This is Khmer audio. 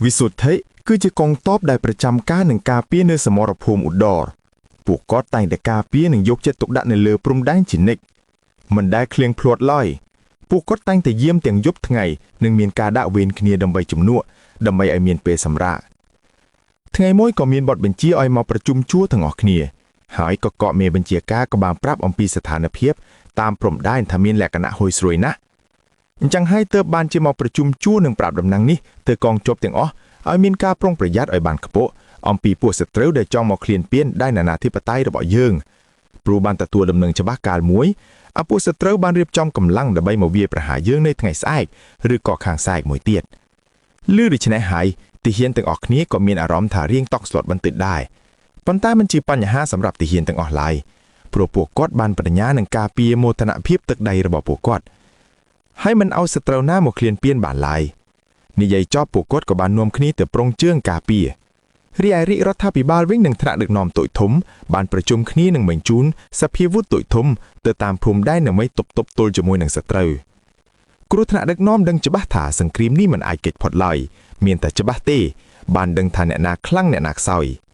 វិសុទ្ធិគឺជាកងទ័ពដែលប្រចាំការនឹងការពារនៅសមរភូមិឧត្តរពួកគាត់តែងតែការពារនិងយកចិត្តទុកដាក់នៅលើព្រំដែនជានិច្ចមិនដែលឃ្លៀងភ្លាត់ឡើយពួកគាត់តែងតែយាមទាំងយប់ថ្ងៃនិងមានការដាក់វេនគ្នាដើម្បីជំនួសដើម្បីឲ្យមានពេលសម្រាកថ្ងៃមួយក៏មានបទបញ្ជាឲ្យមកប្រជុំជួរទាំងអស់គ្នា ហើយក៏កកមេបញ្ជាការក៏បានប្រាប់អំពីស្ថានភាពតាមព្រំដែនថាមានលក្ខណៈហុយស្រួយណាស់អញ្ចឹងហើយទើបបានជាមកប្រជុំជួរនិងប្រាប់ដំណឹងនេះទៅកងទ័ពទាំងអស់ឲ្យមានការប្រុងប្រយ័ត្នឲ្យបានខ្ពស់អំពីពួកសត្រូវដែលចង់មកឃ្លានពានដែនអាណាធិបតេយ្យរបស់យើងព្រោះបានទទួលដំណឹងច្បាស់កាលមួយអពួកសត្រូវបានរៀបចំកម្លាំងដើម្បីមកវាយប្រហារយើងនៅថ្ងៃស្អែកឬក៏ខាងស្អែកមួយទៀតឮដូច្នេះហើយទាហានទាំងអស់គ្នាក៏មានអារម្មណ៍ថារៀងតក់ស្លុតបន្តិចដែរប៉ុន្តែมันជាបញ្ហាសម្រាប់ទាហានទាំងអស់ឡើយព្រោះពួកគាត់បានបដិញ្ញានឹងការពារមោទនភាពទឹកដីរបស់ពួកគាត់ហើយមិនឲ្យសត្រូវណាមកឃ្លានពានបានឡើយនិយាយចប់ពួកគាត់ក៏បាននាំគ្នាទៅប្រុងជើងការពាររីឯរាជរដ្ឋាភិបាលវិញនឹងថ្នាក់ដឹកនាំតូចធំបានប្រជុំគ្នានឹងបញ្ជូនសភាវុធតូចធំទៅតាមព្រំដែនដើម្បីទប់ទប់ទល់ជាមួយនឹងសត្រូវគ្រោះថ្នាក់ដឹកនាំដឹងច្បាស់ថាសង្គ្រាមនេះមិនអាចគេចផុតឡើយមានតែច្បាស់ទេ បានដឹងថាអ្នកណាខ្លាំងអ្នកណាខ្សោយ។